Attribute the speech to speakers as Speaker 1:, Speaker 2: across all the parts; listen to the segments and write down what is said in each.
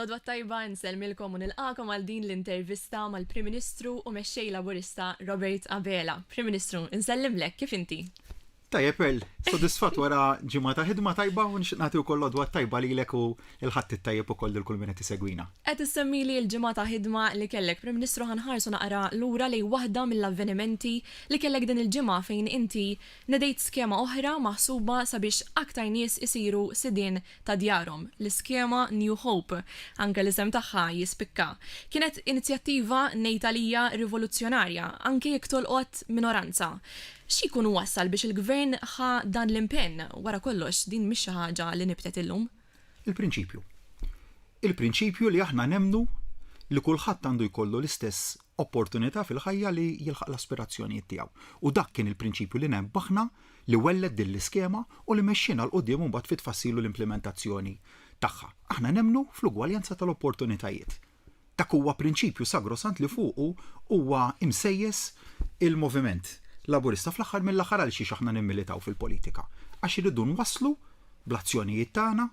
Speaker 1: L-għodwa t-tajba nsellmilkom u nilqagħkom għal din l-intervista mal-Prim Ministru u Mexxej Laburista Robert Abela. Prim Ministru, nsellimlek, kif inti?
Speaker 2: Tajjeb Pearl, sodisfatt wara ġimgħa ta' ħidma tajba u nixtieq nagħti wkoll l-għodwa t-tajba lilek u l-Ħadd it-tajjeb ukoll lil kull min qed isegwina.
Speaker 1: Qed issemmili l-ġimgħa ta' ħidma li kellek, Prim Ministru ħa nħarsu naqra lura lejn waħda mill-avvenimenti li kellek din il-ġimgħa fejn inti nedejt skema oħra maħsuba sabiex aktar nies isiru sidien ta' djarhom, l-iskema New Hope, anke l-isem tagħha jispikka. Kienet inizjattiva ngħid għalija rivoluzzjonarja, anke jekk tolqot minoranza. Xi jkun wassal biex il-Gvern ħa dan l-impenn? Wara kollox, din mhix xi ħaġa li nibtet illum.
Speaker 2: Il-prinċipju. Il-prinċipju li aħna nemmnu li kulħadd għandu jkollu l-istess opportunità fil-ħajja li jilħaq l-aspirazzjonijiet tiegħu. U dak kien il-prinċipju li nebbaħna li welled din l-iskema u li mexxiena 'l quddiem imbagħad fit-tfassil u l-implimentazzjoni tagħha. Aħna nemmnu fl-ugwaljanza tal-opportunitajiet. Dak huwa prinċipju sagrosant li fuqu huwa imsejjes il-moviment Laburista. Fl-aħħar mill-aħħar għalxiex aħna nimmilitaw fil-politika? Għax irridu nwasslu bl-azzjonijiet tagħna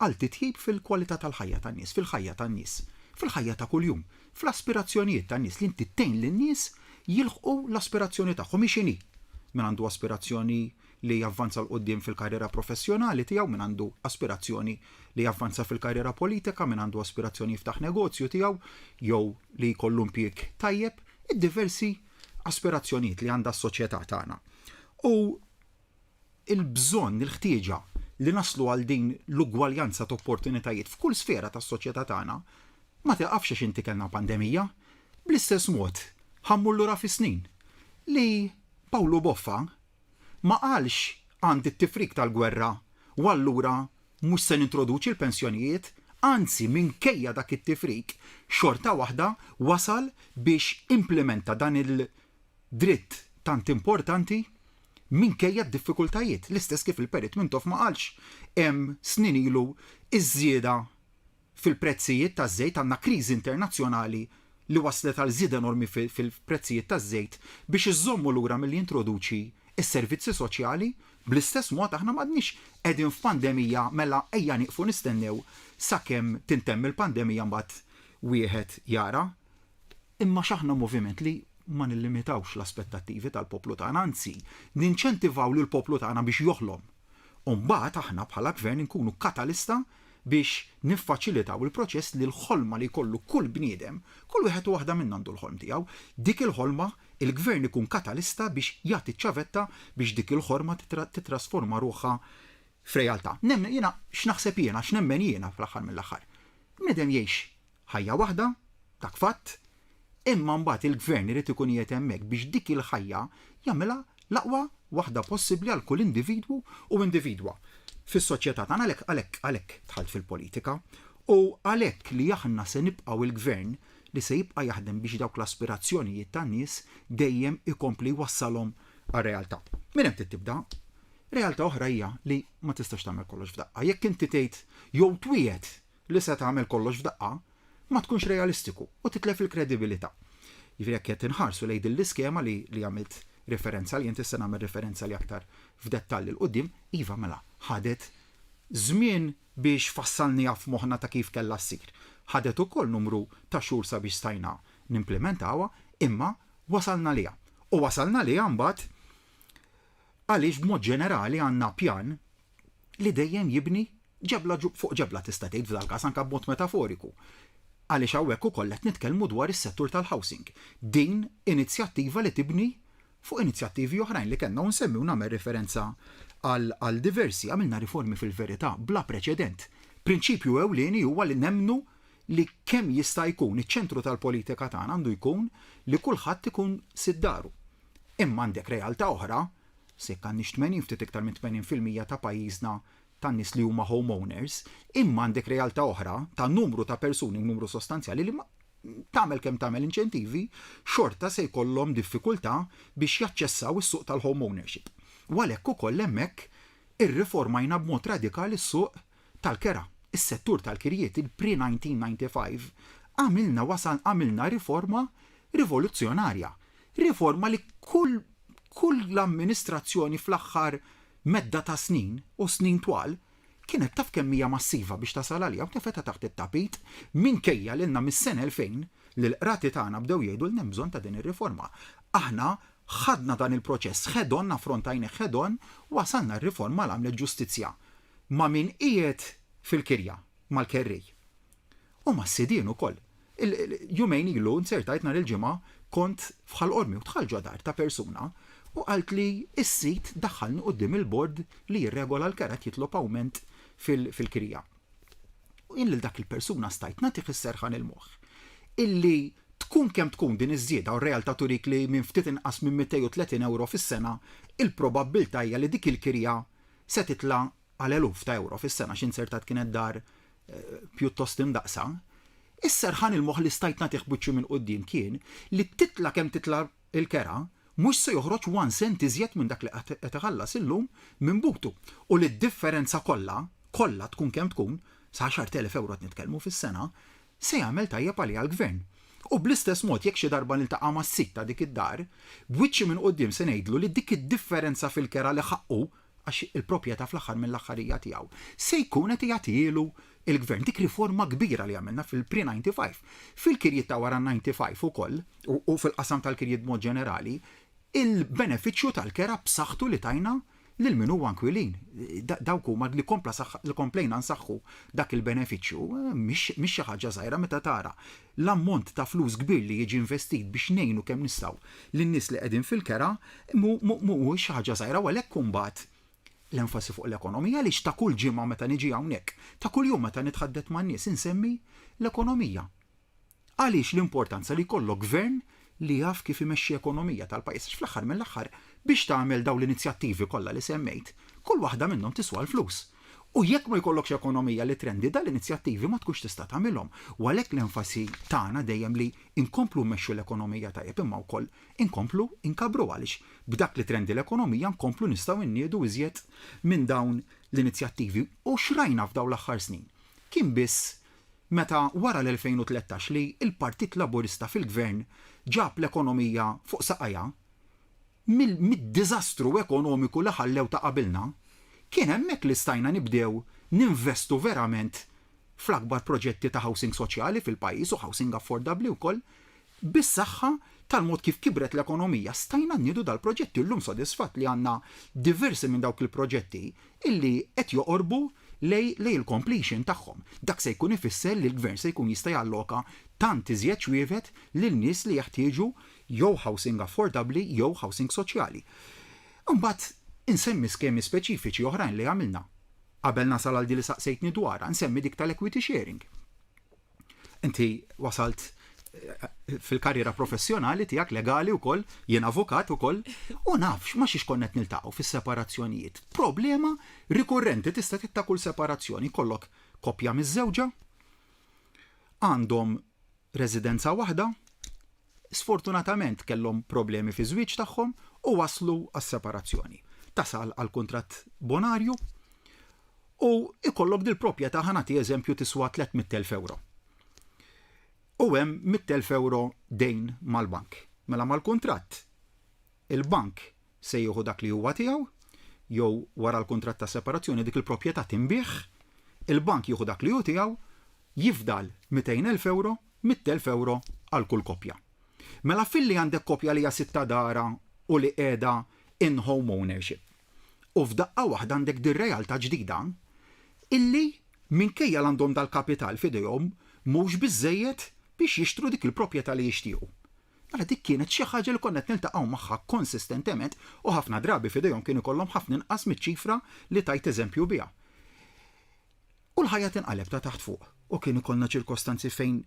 Speaker 2: għal titjib fil-kwalità tal-ħajja tan-nies, fil-ħajja tan-nies, fil-ħajja ta' kuljum, fl-aspirazzjonijiet tan-nies, li inti tgħin lin-nies jilħqu l-aspirazzjoni tagħhom, hi x'inhi. Min għandu aspirazzjoni li javvanza 'l quddiem fil-karriera professjonali tiegħu, min għandu aspirazzjoni li javvanza fil-karriera politika, min għandu aspirazzjoni jiftaħ negozju tiegħu jew li jkollu impjieg tajjeb, id-diversi aspirazzjonijiet li għandha s-soċjetà tagħna. U il-bżonn, il-ħtieġa li naslu għal din l-ugwaljanza ta' opportunitajiet f'kull sfera tas-soċjetà tagħna ma tiqafx għax inti kellna pandemija. Bl-istess mod, ħa mmur lura fis-snin, li Pawlu Boffa ma qalx għandi t-tifrik tal-gwerra u allura mhux se nintroduċi l-pensjonijiet, anzi minkejja dak it-tifrik xorta waħda wasal biex implimenta dan il dritt tant importanti minkejja d-diffikultajiet, l-istess kif il-Perit Mintoff ma qalx hemm snin ilu ż-żieda fil-prezzijiet taż-żejt, għandna kriżi internazzjonali li wasslet għal żieda enormi fil-prezzijiet taż-żejt biex iżommu lura milli jintroduċi s-servizzi soċjali, bl-istess mod aħna m'għadniex qegħdin f'pandemija mela ejja nieqfu nistennew sakemm tintemm il-pandemija mbagħad wieħed jara. Imma x'aħna moviment li ma nillimitawx l-aspettattivi tal-poplu tagħna, anzi, ninċentivaw lill-poplu tagħna biex joħlom. U mbagħad aħna bħala Gvern inkunu katalista biex niffaċilitaw il-proċess li l-ħolma li jkollu kull bniedem, kull wieħed u waħda minna għandu l-ħolm tiegħu, dik il-ħolma il-Gvern ikun katalista biex jagħti ċ-ċavetta biex dik il-ħorma titrasforma ruħha f'realtà. Nemmen jiena x'naħseb jiena, x'nemmen jiena fl-aħħar mill-aħħar. Bniedem jgħix Ħajja waħda, dak fatt, imma mbagħad il-Gvern irid ikun qiegħed hemmhekk biex dik il-ħajja jagħmilha l-aqwa waħda possibbli għal kull individwu u individwa fis-soċjetà tagħna. Għalhekk, għalhekk, għalhekk dħalt fil-politika u għalhekk li aħna se nibqgħu il-Gvern li se jibqa' jaħdem biex dawk l-aspirazzjonijiet tan-nies dejjem ikompli jwassalhom għar-realtà. Minn hemm trid tibda. Realtà oħra hija li ma tistax tagħmel kollox f'daqqa. Jekk inti tgħid jew twiegħed li se tagħmel kollox f'daqqa, ma tkunx realistiku u titlef il-kredibilità. Jiġifieri jekk qed inħarsu lejn din l-iskema li li għamilt riferenza għaliha, inti se nagħmel riferenza għaliha aktar f'dettall 'il quddiem, iva mela ħadet żmien biex fassalniha f'moħħna ta' kif kellha ssir. Ħadet ukoll numru ta' xhur sabiex stajna nimplimentawha, imma wasalna għaliha. U wasalna għaliha mbagħad għaliex b'mod ġenerali għandna pjan li dejjem jibni Ġebla fuq ġebla tista' tgħid f'dal-każ anke b'mod metaforiku. Għaliex hawnhekk ukoll qed nitkellmu dwar is-settur tal-housing. Din inizjattiva li tibni fuq inizjattivi oħrajn li kellna u nsemmi u nagħmel riferenza għal diversi. Għamilna riformi fil-verità bla preċedent. Prinċipju ewlieni huwa li nemmnu li kemm jista' jkun iċ-ċentru tal-politika tagħna għandu jkun li kulħadd ikun sid daru. Imma għandek realtà oħra, se jekk għandniex 80 ftit iktar minn 80% ta' pajjiżna tan-nies li huma home owners, imma għandek realtà oħra ta' numru ta' persuni u numru sostanzjali li tagħmel kemm tagħmel inċentivi, xorta se jkollhom diffikultà biex jaċċessaw is-suq tal-home ownership. U għalhekk ukoll hemmhekk irriformajna b'mod radikali s-suq tal-kera, is-settur tal-kirjiet, il-pre-1995, għamilna wasal għamilna riforma rivoluzzjonarja. Riforma li kull kull amministrazzjoni fl-aħħar medda ta' snin u snin twal, Kienet taf kemm hija massiva biex tasal għaliha u tefgħetha taħt it-tapit minkejja li lna mis-sena 2000 li l-qrati tagħna bdew jgħidu li hemm bżonn ta' din ir-riforma. Aħna ħadna dan il-proċess head on, affrontajnih head on, wasalna r-riforma l għamlet ġustizzja ma' min qiegħed fil-kirja, mal-kerrej. U mas-sidien ukoll. Jumejn ilu, nzertajt nhar il-Ġimgħa, kont f'Ħal Qormi u dħalt ġo dar ta' persuna u qaltli s-sid daħħalni quddiem il-bord li jirregola l-kera qed jitlob awment fil-kirja. U jien lil dak il-persuna stajt nagħtih is-serħan il-moħħ illi tkun kemm tkun din iż-żieda u r-realtà turik li minn ftit inqas minn 230 ewro fis-sena il-probabbiltà hija li dik il-kirja se titla' għal eluf ta' ewro fis-sena xi nzertat kienet dar pjuttost imdaqqsa, is-serħan il-moħħ li stajt nagħtih b'wiċċu minn quddiem kien li titla' kemm titla' l-kera mhux se joħroġ one cent iżjed minn dak li qed iħallas illum minn butu u li d-differenza kollha, kollha tkun kemm tkun, sa 10,000 ewro qed nitkellmu fis-sena, se jagħmel tajjeb għaliha l-Gvern. U bl-istess mod jekk xi darba niltaqa' mas-sid ta' dik id-dar, b'wiċċi minn quddiem se ngħidlu li dik id-differenza fil-kera li ħaqqu għax il-proprjetà fl-aħħar mill-aħħar hija tiegħu, se jkun qed jagħtihielu l-Gvern. Dik riforma kbira li għamilna fil-pre-95. Fil-kirjiet ta' wara n-95 ukoll, u fil-qasam tal-kirjiet b'mod ġenerali, il-benefiċċju tal-kera b'saħħtu li tajna lil min huwa inkwilin. Dawk huma li kompla li komplejna nsaħħu dak il-benefiċċju, mhix xi ħaġa żgħira meta tara l-ammont ta' flus kbir li jiġi investit biex ngħinu kemm nistgħu lin-nies li qegħdin fil-kera mhuwiex xi ħaġa żgħira u għalhekk imbagħad l-enfasi fuq l-ekonomija għaliex ta' kull ġimgħa meta niġi hawnhekk, ta' kuljum meta nitħaddet man-nies insemmi l-ekonomija. Għaliex l-importanza li jkollok gvern li jaf kif imexxi ekonomija tal-pajjiż għax fl-aħħar mill-aħħar biex tagħmel dawn l-inizjattivi kollha li semmejt, kull waħda minnhom tiswa l-flus. U jekk ma jkollokx ekonomija li trendi dawn l-inizjattivi ma tkunx tista' tagħmilhom. U għalhekk l-enfasi tagħna dejjem li nkomplu mmexxu l-ekonomija tajjeb imma wkoll inkomplu nkabbruha għaliex b'dak li trendi l-ekonomija nkomplu nistgħu nniedu iżjed minn dawn l-inizjattivi. U x'rajna f'dawn l-aħħar snin? Kien biss meta wara l-2013 li l-Partit Laburista fil-Gvern ġab l-ekonomija fuq saqajha, mid-diżastru ekonomiku li ħallew ta' qabilna, kien hemmhekk li stajna nibdew ninvestu verament fl-akbar proġetti ta' housing soċjali fil-pajjiż u housing affordabbli wkoll. Bis-saħħa tal-mod kif kibret l-ekonomija stajna nniedu dal-proġetti u llum sodisfatt li għandna diversi minn dawk il-proġetti illi qed joqorbu lejn lejn il-completion tagħhom. Dak se jkun ifisser li l-Gvern se jkun jista' jalloka tant iżjed ċwievet lil nies li jeħtieġu jew housing affordabbli jew housing soċjali. Imbagħad insemmi skemi speċifiċi oħrajn li għamilna. Qabel nasal għal din li saqsejtni dwarha, nsemmi dik tal-equity sharing. Inti wasalt eh, fil-karriera professjonali tiegħek legali wkoll, jien avukat ukoll, u nafx ma xiex konna qed niltaqgħu fis-separazzjonijiet. Problema rikurrenti tista' tgħid ta' kull separazzjoni, jkollok koppja miżżewġa, għandhom residenza waħda, sfortunatament kellhom problemi fiż-żwieġ tagħhom u waslu għas-separazzjoni. Tasal għal kuntratt bonarju u ikollok dil-proprjetà ħa nagħti eżempju tiswa 300,000 ewro. U hemm 100,000 ewro dejn mal-bank. Mela mal-kuntratt il-bank se jieħu dak li huwa tiegħu, jew wara l-kuntratt ta' separazzjoni dik il-proprjetà tinbiegħ, il-bank jieħu dak li hu tiegħu, jifdal 200,000 ewro, 100,000 ewro għal kull koppja. Mela filli għandek koppja li hija sid ta' darha u li qiegħda in home ownership u f'daqqa waħda għandek dir-realtà ġdida illi minkejja l għandhom dal-kapital f'idejhom mhux biżżejjed biex jixtru dik il-proprjetà li jixtiequ. Mela dik kienet xi ħaġa li konna qed niltaqgħu magħha konsistentement u ħafna drabi f'idejhom kien ikollhom ħafna inqas miċ-ċifra li tajt eżempju biha. U l-ħajja tinqaleb ta' taħt fuq u kien ikollna ċirkostanzi fejn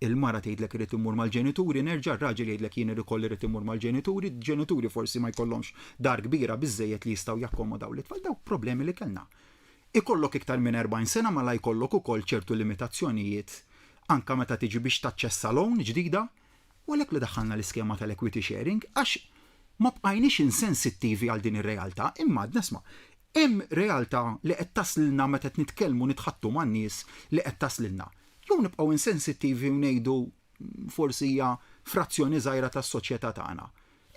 Speaker 2: il-mara tgħidlek irrid immur mal-ġenituri nerġa' r-raġel jgħidlek jien ukoll irrid immur mal-ġenituri, ġenituri forsi ma jkollhomx dar kbira biżżejjed li jistgħu jakkomodaw lit-tfal, dawk problemi li kellna. Ikollok iktar minn 40 sena mela jkollok ukoll ċertu limitazzjonijiet anke meta tiġi biex taċċessa loan ġdida u għalhekk li daħħalna l-iskema tal-equity sharing għax ma bqajniex insensittivi għal din ir-realtà imma għadna isma' hemm realtà li qed taslilna meta qed nitkellmu nitħaddtu man-nies li qed taslilna. Jew nibqgħu insensittivi u ngħidu forsi hija frazzjoni żgħira tas-soċjetà tagħna.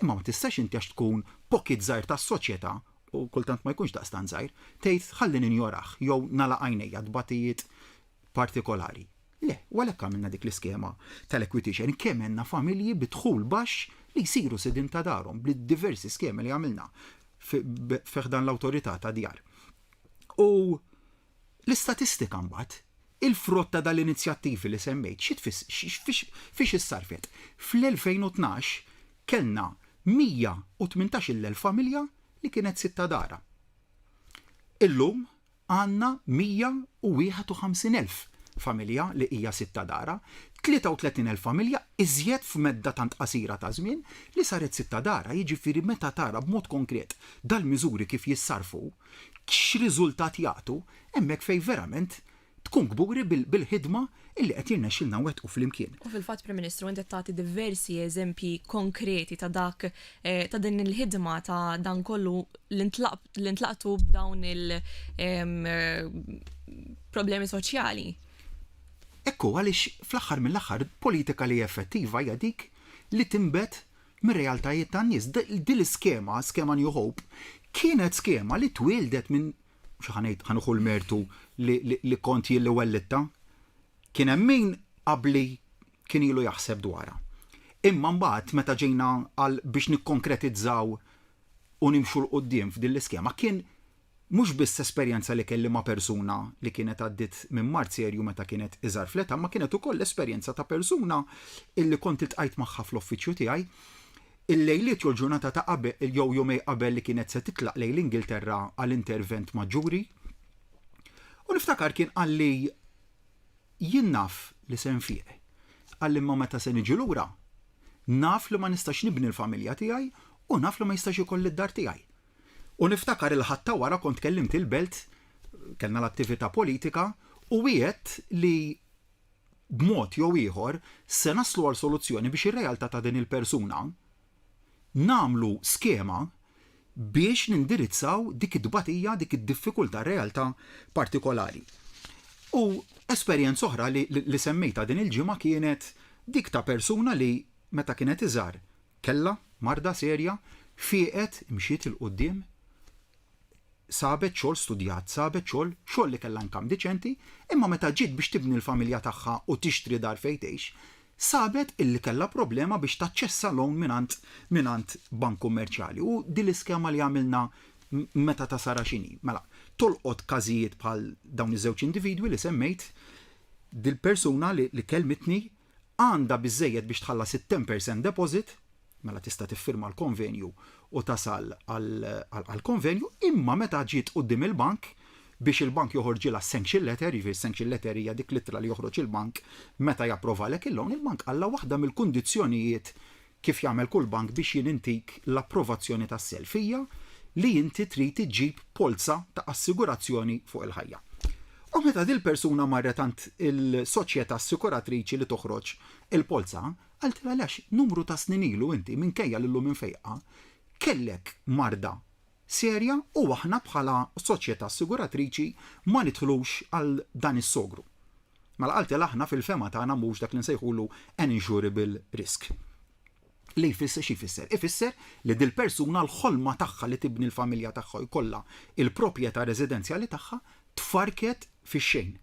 Speaker 2: Imma ma tistax inti għax tkun pocket żgħir tas-soċjetà. u kultant ma jkunx daqstant żgħir, tgħid ħalli ninjorah jew nagħlaq għajnejja tbatijiet partikolari. Le, u għalhekk għamilna dik l-iskema tal-equity sharing kemm għenna familji bi dħul baxx li jsiru sidien ta' darhom bid-diversi skemi li għamilna fi ħdan l-awtorità ta' djar. U l-istatistika mbagħad, il-frott ta' dal-inizjattivi li semmejt, xi tfiss, fiex issarfet? Fl-2012 kellna 118,000 familja li kienet sid ta' darha. Illum għandna 151,000 familja li hija sid ta' darha, 33,000 familja iżjed f'medda tant qasira ta' żmien li saret sid ta' darha, jiġifieri meta tara b'mod konkret dal-miżuri kif jissarrfu, x'riżultat jagħtu, hemmhekk fejn verament tkun kburi bil-ħidma illi qed jirnexxilna nwettqu flimkien.
Speaker 1: U fil-fatt, Prim Ministru, inti qed tagħti diversi eżempji konkreti ta' dak, ta' din il-ħidma, ta' dan kollu li ntlaqtu b'dawn il-problemi soċjali.
Speaker 2: Hekk hu, għaliex fl-aħħar mill-aħħar politika li hija effettiva hija dik li tinbet mir-realtajiet tan-nies. Din l-iskema, skema New Hope, kienet skema li twieldet minn mhux ħa ngħid ħa nieħu l-mertu li, li, li kont jien li wellidtha. Kien hemm min qabli kien ilu jaħseb dwarha. Imma mbagħad meta ġejna għal biex nikkonkretizzaw u nimxu 'l quddiem f'din l-iskema kien mhux biss esperjenza li kelli ma' persuna li kienet għaddiet minn mard serju meta kienet iżgħar fl-età, imma kienet ukoll esperjenza ta' persuna illi kont iltqajt magħha fl-uffiċċju tiegħi Il-lejliet jew l-ġurnata ta' qabel jew jumej qabel li kienet se titlaq lejn l-Ingilterra għal intervent maġġuri. U niftakar kien qalli jien naf li se nfieq. Qalli imma meta se niġi lura, naf li ma nistax nibni l-familja tiegħi u naf li ma jistax ikolli d-dar tiegħi. U niftakar il-Ħadd ta' wara kont kellimt il-Belt, kellna l-attività politika, u wiegħedt li b'mod jew ieħor se naslu għal soluzzjoni biex ir-realtà ta' din il-persuna nagħmlu skema biex nindirizzaw dik it-tbatija, dik id-diffikultà, realtà partikolari. U esperjenza oħra li, li semmejtha din il-ġimgħa kienet dik ta' persuna li meta kienet iżgħar kellha marda serja, fieqet, imxiet 'il quddiem, sabet xogħol, studjat, sabet xogħol, xogħol li kellha income diċenti, imma meta ġiet biex tibni l-familja tagħha u tixtri dar fejn tgħix, sabet illi kellha problema biex taċċessa loan mingħand mingħand bank kummerċjali. U din l-iskema li għamilna meta tasarha x'inhi? Mela, tolqot każijiet bħal dawn iż-żewġ individwi li semmejt, dil-persuna li li kellmitni għandha biżżejjed biex tħallas it-10% deposit, mela tista' tiffirma l-konvenju u tasal għall-konvenju, imma meta ġiet quddiem il-bank biex il-bank joħorġilha s-sanction letter, jiġifieri s-sanction letter hija dik l-ittra li joħroġ il-bank meta japprovalek il-loan, il-bank qallha waħda mill-kundizzjonijiet kif jagħmel kull bank biex jien intik l-approvazzjoni tas-self hija li inti trid iġġib polza ta' assigurazzjoni fuq il-ħajja. U meta dil-persuna marret għand il-soċjetà assikuratriċi li toħroġ il-polza, qaltilha le għax numru ta' snin ilu inti minkejja li llum imfejqa, kellek marda serja u aħna bħala soċjetà assiguratriċi ma nidħlux għal dan is-sogru. Mela qaltilha aħna fil-fehma tagħna mhux dak li nsejħulu an insurable risk. Li jfisser xi jfisser? Ifisser li dil-persuna l-ħolma tagħha li tibni l-familja tagħha u jkollha il-proprjetà residenzjali tagħha tfarrket fix-xejn.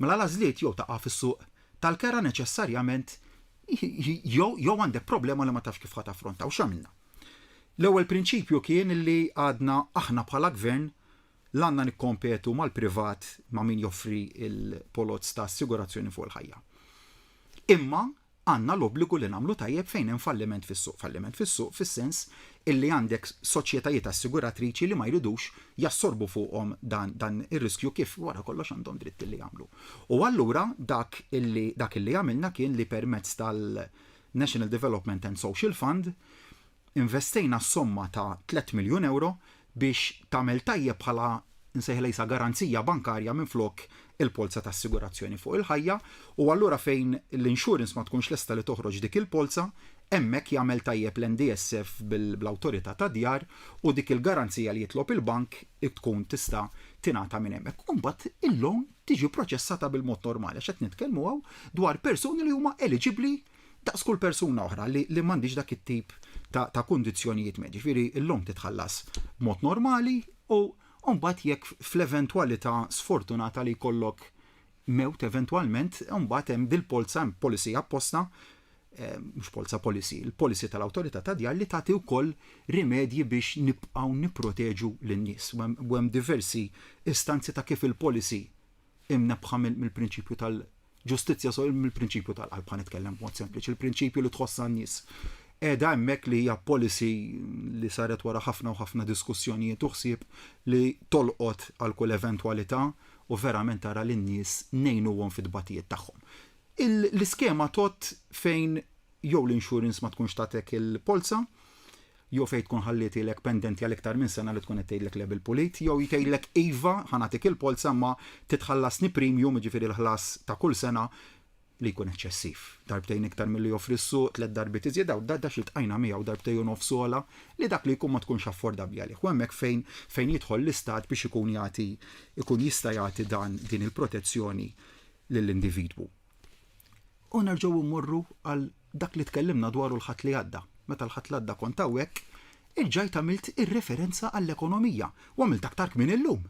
Speaker 2: Mela l-għażliet jew taqa' fis-suq tal-kera neċessarjament jew jew għandek problema li ma tafx kif ħa taffronta. U x'għamilna? L-ewwel prinċipju kien li għadna aħna bħala gvern l-għandna nikkompetu mal-privat ma' min joffri l-poloz ta' assigurazzjoni fuq il-ħajja. Imma għandna l-obbligu li nagħmlu tajjeb fejn hemm falliment fis-suq. Falliment fis-suq fis-sens illi għandek soċjetajiet assiguratriċi li ma jridux jassorbu fuqhom dan, dan ir-riskju kif wara kollox għandhom dritt illi jagħmlu. U allura dak illi, dak illi għamilna kien li permezz tal-National Development and Social Fund investejna somma ta' 3 miljun ewro biex tagħmel tajjeb bħala nsejħilha qisha garanzija bankarja minflok il-polza ta' assigurazzjoni fuq il-ħajja u allura fejn l-insurance ma tkunx lesta li toħroġ dik il-polza, hemmhekk jagħmel tajjeb l-NDSF bl-Awtorità tad-Djar u dik il-garanzija li jitlob il-bank tkun tista' tingħata minn hemmhekk. U mbagħad il-loan tiġi proċessata bil-mod normali għax qed nitkellmu hawn dwar persuni li huma eliġibbli. daqs kull persuna oħra li li m'għandhiex dak it-tip ta' ta' kundizzjonijiet mediċi. Ġifieri l-omm titħallas b'mod normali u mbagħad jekk fl-eventwalità sfortunata li jkollok mewt eventwalment, imbagħad hemm dil-polza, hemm policy apposta, mhux polza policy, il-policy tal-Awtorità tad-Djar li tagħti wkoll rimedji biex nibqgħu nipproteġu lin-nies. U hemm diversi istanzi ta' kif il-policy imnebbħa mill-prinċipju tal-ġustizzja, mill-prinċipju tal-qalb ħa nitkellem b'mod sempliċi, il-prinċipju li tħoss għan-nies. Qiegħda hemmhekk li hija policy li saret wara ħafna u ħafna diskussjonijiet u ħsieb li tolqot għal kull eventwalità u verament tara lin-nies ngħinuhom fit-tbatijiet tagħhom. L-iskema tgħodd fejn jew l-insurance ma tkunx tatek il-polza, jew fejn tkun ħallitilek pendenti għal iktar minn sena li tkun qed tgħidlek le bil-pulit, jew jtgħidlek iva ħa nagħtik il-polza imma titħallasni premium, jiġifieri l-ħlas ta' kull sena li jkun eċċessiv. Darbtejn iktar milli joffri s-suq, tlett darbiet iżjed, dawn da x'iltqajna miegħu darbtejn u nofs ogħla li dak li jkun ma tkunx affordabbli għalih. U hemmhekk fejn fejn jidħol l-Istat biex ikun jagħti ikun jista' jagħti dan din il-protezzjoni lill-individwu. U nerġgħu mmorru għal dak li tkellimna dwaru l-Ħadd li għadda. Meta l-Ħadd li għadda kont hawnhekk, irġajt għamilt ir-referenza għall-ekonomija u għamilt aktar kmieni llum.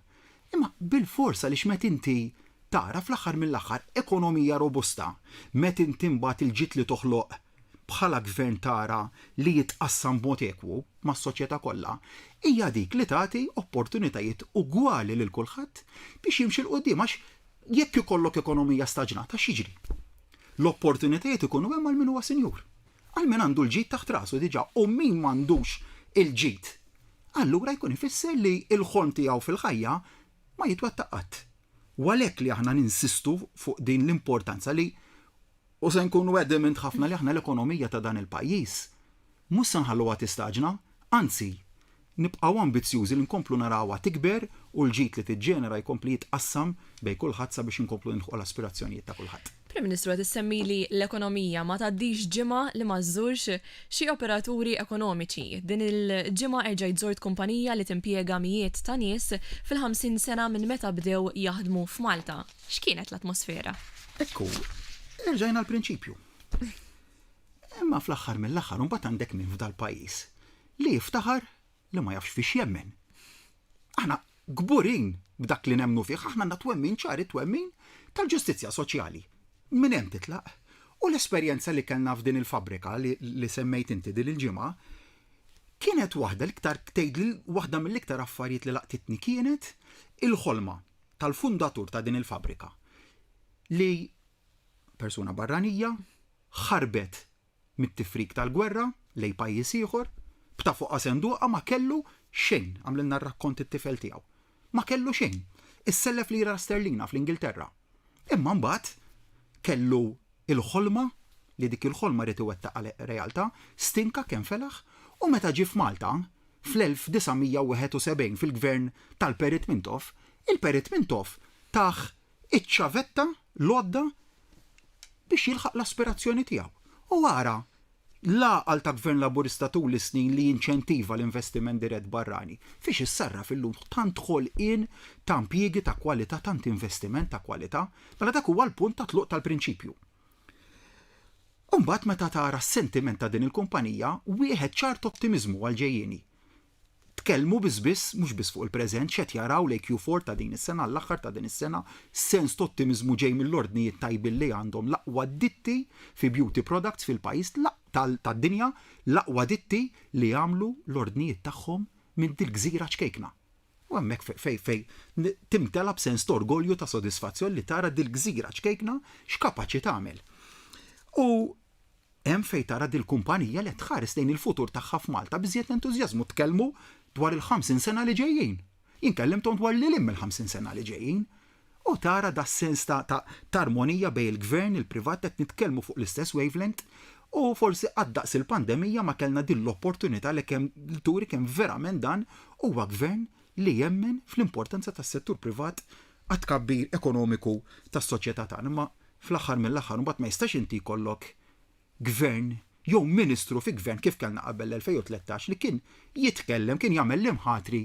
Speaker 2: Imma bilfors għaliex meta inti tara fl-aħħar mill-aħħar ekonomija robusta, meta inti mbagħad il-ġid li toħloq bħala gvern tara li jitqassam b'mod ekwu mas-soċjetà kollha, hija dik li tagħti opportunitajiet ugwali lil kulħadd biex jimxi 'l quddiem għax jekk ikollok ekonomija staġnata x'jiġri? L-opportunitajiet ikunu hemm għal min huwa sinjur, għal min għandu l-ġid taħt rasu diġà u min m'għandux il-ġid allura jkun ifisser li l-ħolm tiegħu fil-ħajja ma jitwettaq qatt. U għalhekk li aħna ninsistu fuq din l-importanza li u se nkunu adamant ħafna li aħna l-ekonomija ta' dan il-pajjiż mhux se nħalluha tistaġna, anzi nibqgħu ambizzjużi li nkomplu narawha tikber u l-ġid li tiġġenera jkompli jitqassam bejn kulħadd sabiex inkomplu nilħqu l-aspirazzjonijiet ta' kulħadd.
Speaker 1: Prim Ministru qed issemmili l-ekonomija, ma tgħaddix ġimgħa li ma żżurx xi operaturi ekonomiċi. Din il-ġimgħa erġajt żort kumpanija li timpjega mijiet ta' nies fil-50 sena minn meta bdew jaħdmu f'Malta. X'kienet l-atmosfera?
Speaker 2: Ekku, erġajna l-prinċipju. Imma fl-aħħar mill-aħħar imbagħad għandek min f'dal-pajjiż li jiftaħar li ma jafx fiex jemmen. Aħna kburin b'dak li nemmnu fih, aħna għandna twemmin ċar, it-twemmin tal-ġustizzja soċjali. Minn hemm titlaq. U l-esperjenza li kellna f'din il-fabbrika li, li semmejt inti din il-ġimgħa, kienet waħda l-iktar tgħid li waħda mill-iktar affarijiet li laqtitni kienet il-ħolma tal-fundatur ta' din il-fabbrika li persuna barranija ħarbet mit-tifrik tal-gwerra lejn pajjiż ieħor, b'ta' fuqha senduqa ma kellu xejn, għamlilna r-rakkont it-tifel tiegħu. Ma kellu xejn. Issellef lira sterlina fl-Ingilterra. Imma mbagħad kellu l-ħolma li dik il-ħolma ried iwettaqha realtà, stinka kemm felaħ u meta ġie f'Malta fl-1971 fil-gvern tal-Perit Mintoff, il-Perit Mintoff tah iċ-ċavetta, l-għodda biex jilħaq l-aspirazzjoni tiegħu. U ara l-għaqal ta' Gvern Laburista tul is-snin li jinċentiva l-investiment dirett barrani, fiex issarraf illum tant ħolqien ta' impjiegi ta' kwalità, tant investiment ta' kwalità, mela dak huwa l-punt ta' tluq tal-prinċipju. U mbagħad meta tara s-sentiment ta' din il-kumpanija, wieħed ċar t'ottimiżmu għall-ġejjieni. Tkellmu biss biss, mhux biss fuq il-preżent, x'qed jaraw lejn Q4 ta' din is-sena, għall-aħħar ta' din is-sena, sens t'ottimiżmu ġej mill-ordnijiet tajbin li għandhom l-aqwa ditti fi beauty products fil-pajjiż, tad-dinja, l-aqwa ditti li jagħmlu l-ordnijiet tagħhom minn dil-gżira ċkejkna. U hemmhekk fejn fejn timtela b'sens t'orgolju ta' sodisfazzjon li tara dil-gżira ċkejkna x'kapaċi tagħmel. U Hemm fejn tara dil-kumpanija li qed tħares lejn il-futur tagħha f'Malta b'iżjed entużjażmu tkellmu dwar il-50 sena li ġejjin. Jien kellimthom dwar lil hinn mill-50 sena li ġejjin. U tara das-sens ta' ta' t'armonija bejn il-Gvern, il-privat qed nitkellmu fuq l-istess wavelength u forsi qatt daqs il-pandemija ma kellna din l-opportunità li kemm li turi kemm verament dan huwa Gvern li jemmen fl-importanza tas-settur privat għat-tkabbir ekonomiku tas-soċjetà tagħna. Imma fl-aħħar mill-aħħar imbagħad ma jistax inti jkollok gvern jew ministru fi gvern kif kellna qabel l-2013 li kien jitkellem, kien jagħmel l-imħatri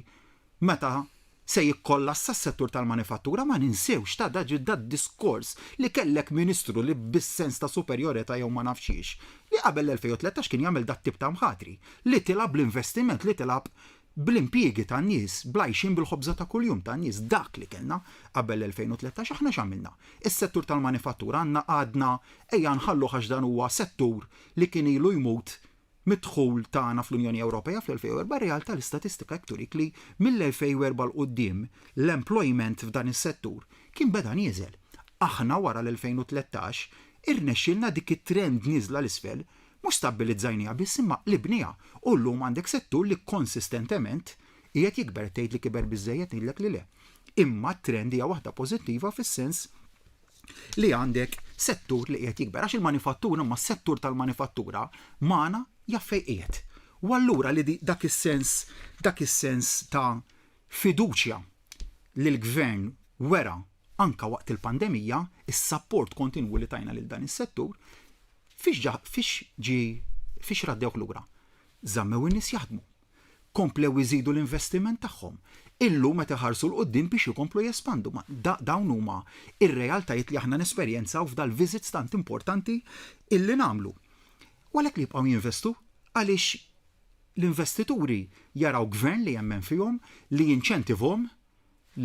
Speaker 2: meta Se jikkollassa s-settur tal-manifattura? Ma ninsewx ta' da d-diskors li kellek Ministru li bis-sens ta' superjorità jew ma nafx xiex, li qabel l-2013 kien jagħmel dat-tip ta' mħatri, li tilgħab bl-investiment, li tilgħab bl-impjiegi tan-nies, bl-għajxien bil-ħobża ta' kuljum tan-nies. Dak li kellna qabel l-2013. Aħna x'għamilna? Is-settur tal-manifattura għandna għadna ejja nħalluh għax dan huwa settur li kien ilu jmut mid-dħul tagħna fl-Unjoni Ewropea fl-2004. Ir-realtà l-istatistika hekk turik li mill-2004 'l quddiem l-employment f'dan is-settur kien beda nieżel. Aħna wara l-2013 irnexxielna dik it-trend nieżla 'l isfel mhux stabbilizzajniha biss imma qlibniha u llum għandek settur li konsistentement qiegħed jikber. Tgħid li kiber biżżejjed? Ngħidlek li le. Imma t-trend hija waħda pożittiva fis-sens li għandek settur li qiegħed jikber. Għax il-manifattura, imma s-settur tal-manifattura magħna jaf fejn qiegħed. U allura li dak is-sens, dak is-sens ta' fiduċja li l-gvern wera anka waqt il-pandemija, is-sapport kontinwu li tajna lil dan is-settur, fiex ġa, fiex ġie, fiex raddewh lura? Żammew in-nies jaħdmu. Komplew iżidu l-investiment tagħhom. Illum qed iħarsu 'l quddiem biex ikomplu jespandu. Ma da, dawn huma r-realtajiet li aħna nesperjenzaw f'dal-visits tant importanti illi nagħmlu. U għalhekk li jibqgħu jinvestu għaliex l-investituri jaraw gvern li jemmen fihom, li jinċentivhom,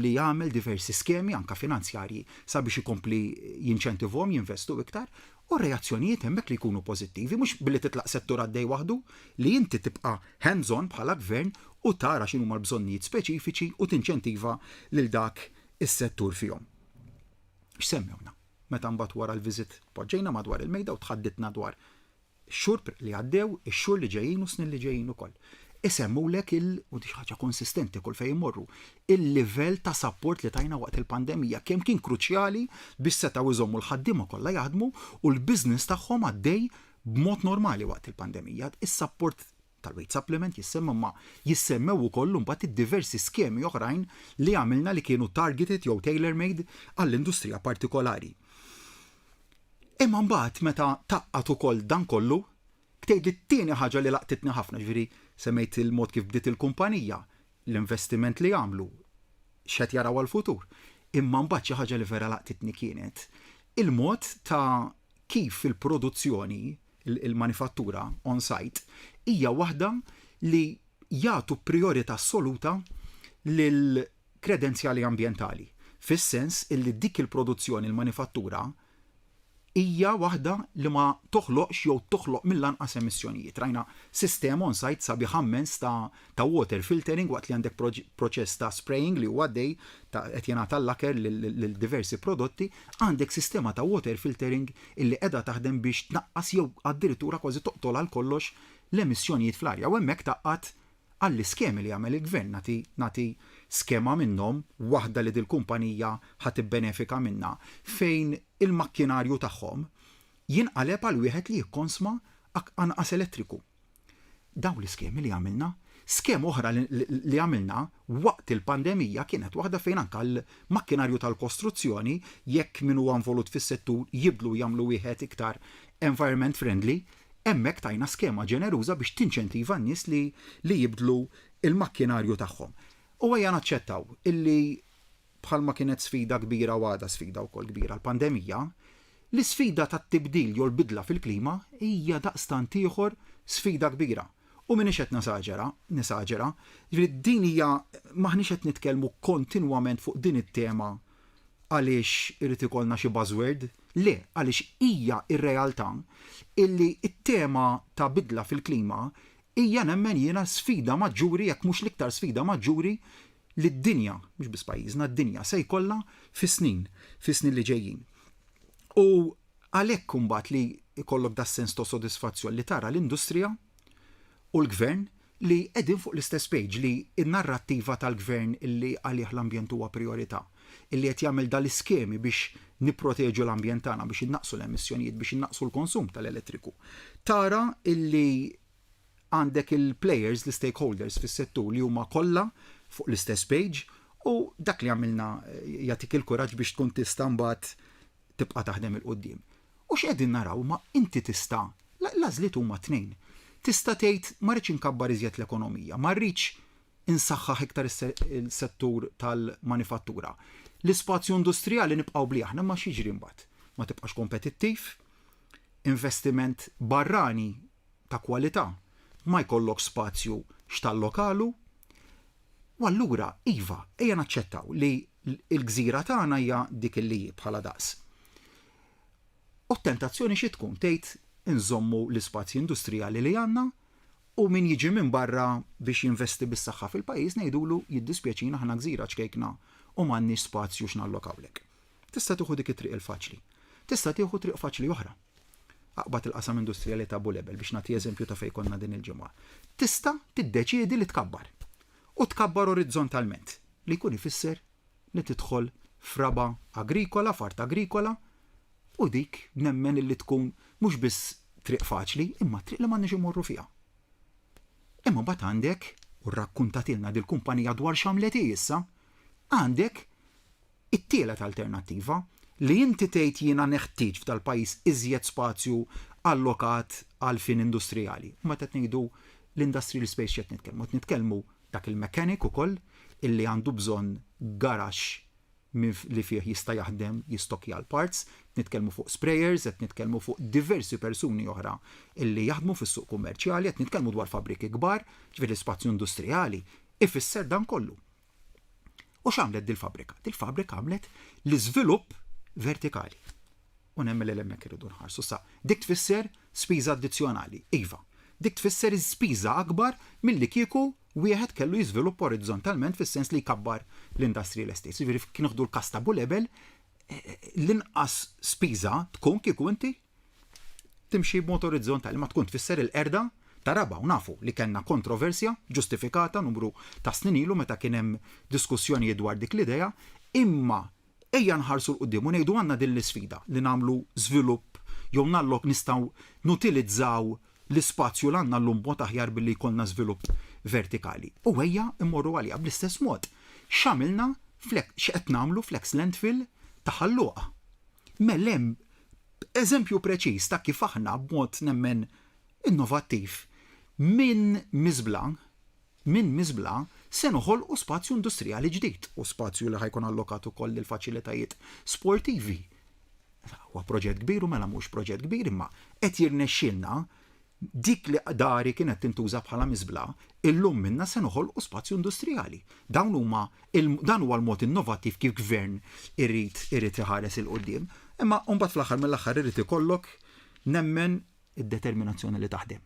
Speaker 2: li jagħmel diversi skemi anke finanzjarji sabiex ikompli jinċentivhom jinvestu iktar u r-reazzjonijiet hemmhekk li jkunu pożittivi mhux billi titlaq settur għaddej waħdu, li inti tibqa' hands on bħala gvern u tara x'inhuma l-bżonnijiet speċifiċi u tinċentiva lil dak is-settur fihom. X'semmewna? Meta mbagħad wara l-visit poġġejna madwar il-mejda u tħadditna dwar Ix-xhur li għaddew, ix-xhur li ġejjin u s-snin li ġejjin ukoll. Isemmulek il, u di xi ħaġa konsistenti kull fejn immorru, il-livell ta' sapport li tajna waqt il-pandemija, kemm kien kruċjali biex setgħu jżommu l-ħaddiema kollha jaħdmu u l-business tagħhom għaddej b'mod normali waqt il-pandemija. Is-sapport tal-wage supplement jissemma imma jissemmew ukoll imbagħad id-diversi skemi oħrajn li għamilna li kienu targeted jew tailor-made għall-industrija partikolari. Imma mbagħad meta tgħaqqad ukoll dan kollu, tgħid li t-tieni ħaġa li laqtitni ħafna, ġifieri semmejt il-mod kif bdiet il-kumpanija, l-investiment li għamlu, x'qed jaraw għall-futur. Imma mbagħad xi ħaġa li vera laqtitni kienet il-mod ta' kif il-produzzjoni, il-manifattura on site, hija waħda li jagħtu prijorità assoluta lil kredenzjali ambjentali, fis-sens illi dik il-produzzjoni, il-manifattura, hija waħda li ma toħloqx jew toħloq mill-anqas emissjonijiet. Rajna sistema on site sabiħa mmens ta' ta' water filtering waqt li għandek proċess ta' spraying li huwa għaddej ta' qed jingħata l-laker lil diversi prodotti, għandek sistema ta' water filtering illi qiegħda taħdem biex tnaqqas jew addirittura kważi toqtol għal kollox l-emissjonijiet fl-arja u hemmhekk tgħaqqad għall-iskemi li jagħmel il-Gvern, nagħti nagħti skema minnhom, waħda li dil-kumpanija ħa tibbenefika minnha, fejn il-makkinarju tagħhom jinqaleb għal wieħed li jikkonsma anqas elettriku. Dawn l-iskemi li għamilna. Skema oħra li għamilna waqt il-pandemija kienet waħda fejn anke l-makkinarju tal-kostruzzjoni, jekk min huwa involut fis-settur jibdlu jagħmlu wieħed iktar environment friendly, Hemmhekk tajna skema ġeneruża biex tinċentiva n-nies li li jibdlu l-makkinarju tagħhom. U ejja naċċettaw illi bħalma kienet sfida kbira u għadha sfida wkoll kbira l-pandemija, l-isfida tat-tibdil jew l-bidla fil-klima hija daqstant ieħor sfida kbira. U m'iniex qed nesaġera, nesaġera, jiġifieri din hija m'aħniex qed nitkellmu kontinwament fuq din it-tema għaliex irid ikollna xi buzzword, le, għaliex hija r-realtà illi t-tema ta' bidla fil-klima hija nemmen jiena sfida maġġuri jekk mhux l-iktar sfida maġġuri li d-dinja, mhux biss pajjiżna, d-dinja se jkollha fis-snin, fis-snin li ġejjin. U għalhekk imbagħad li jkollok das-sens ta' sodisfazzjon li tara l-industrija u l-gvern li qegħdin fuq l-istess page, li n-narrattiva tal-Gvern illi għalih l-ambjent huwa prijorità, illi qed jagħmel dal-iskemi biex nipproteġu l-ambjent tagħna, biex innaqqsu l-emissjonijiet, biex innaqqsu l-konsum tal-elettriku. Tara illi għandek il-players, l-istakeholders fis-settur li huma kollha fuq l-istess page u dak li għamilna jagħtik il-kuraġġ biex tkun tista' mbagħad tibqa' taħdem 'il quddiem. U x'qegħdin naraw ma inti tista' l-għażliet huma tnejn. Tista' tgħid ma rridx inkabbar iżjed l-ekonomija, ma rridx Insaħħaħ iktar is-settur tal-manifattura. L-ispazju industrijali nibqgħu bli aħna imma x'jiġri mbagħad? Ma tibqax kompetittiv, investiment barrani ta' kwalità ma jkollok spazju x'tallokalu. U allura, iva, ejja naċċettaw li l-gżira tagħna hija dik li hi bħala daqs. U t-tentazzjoni xi tkun? Tgħid inżommu l-ispazji industrijali li għandna u min jiġi minn barra biex jinvesti bis-saħħa fil-pajjiż ngħidulu jiddispjaċina aħna gżira ċkejkna u m'għandniex spazju x'nallokawlek. Tista' tieħu dik it-triq il-faċli. Tista' tieħu triq faċli oħra. Aqbad il-qasam industrijali ta' Bulebel biex nagħti eżempju ta' fejn konna din il-ġimgħa. Tista' tiddeċiedi li tkabbar. U tkabbar orizzontalment, li jkun ifisser li tidħol f'raba' agrikola, f'art agrikola, u dik nemmen illi tkun mhux biss triq faċli, imma triq li m'għandniex immorru fiha. Imma mbagħad għandek, u rrakkuntatilna dil-kumpanija dwar x'għamlet hi issa, għandek It-tielet alternattiva, li inti tgħid jiena neħtieġ f'dal-pajjiż iżjed spazju allokat għal fin industrijali. U meta qed ngħidu l-industrial space x'qed nitkellmu? Qed nitkellmu dak il-mechanic ukoll illi għandu bżonn garaxx li fih jista' jaħdem jistokkja l-parts, qed nitkellmu fuq sprayers, qed nitkellmu fuq diversi persuni oħra illi jaħdmu fis-suq kummerċjali, qed nitkellmu dwar fabbriki kbar, ġifieri l-ispazju industrijali ifisser dan kollu. U x'għamlet dil-fabbrika? Dil-fabbrika għamlet l-iżvilupp vertikali. U nemmen li hemmhekk irridu nħarsu. Sa, dik tfisser spiża addizzjonali. Iva, dik tfisser spiża akbar milli kieku wieħed kellu jiżviluppa orizzontalment fis-sens li jkabbar l-industrial estates. Jiġifieri kien nieħdu l-każ ta' Bulebel, l-inqas spiża tkun kieku inti timxi b'mod orizzontali ma tkun tfisser il-qerda ta' raba' u nafu li kellna kontroversja ġustifikata numru ta' snin ilu meta kien hemm diskussjonijiet dwar dik l-idea, imma ejja nħarsu 'l quddiem u ngħidu għandna din l-isfida li nagħmlu żvilupp jew nallok nistgħu nutilizzaw l-ispazju li għandna llum b'mod aħjar billi jkollna żvilupp vertikali. U ejja mmorru għaliha bl-istess mod. X'għamilna x'qed nagħmlu fl-ex landfill ta' Ħal Luqa? Mela hemm eżempju preċiż ta' kif aħna b'mod nemmen innovattiv minn miżbla, minn miżbla se noħolqu spazju industrijali ġdid u spazju li ħa jkun allokat ukoll lil faċilitajiet sportivi. Huwa proġett kbir u mela mhux proġett kbir imma qed jirnexxielna Dik li dari kienet tintuża bħala miżbla, illum minnha se noħolqu spazju industrijali. Dawn huma dan huwa l-mod innovattiv kif gvern irid irid iħares 'il quddiem. Imma mbagħad fl-aħħar mill-aħħar irid ikollok nemmen id-determinazzjoni li taħdem,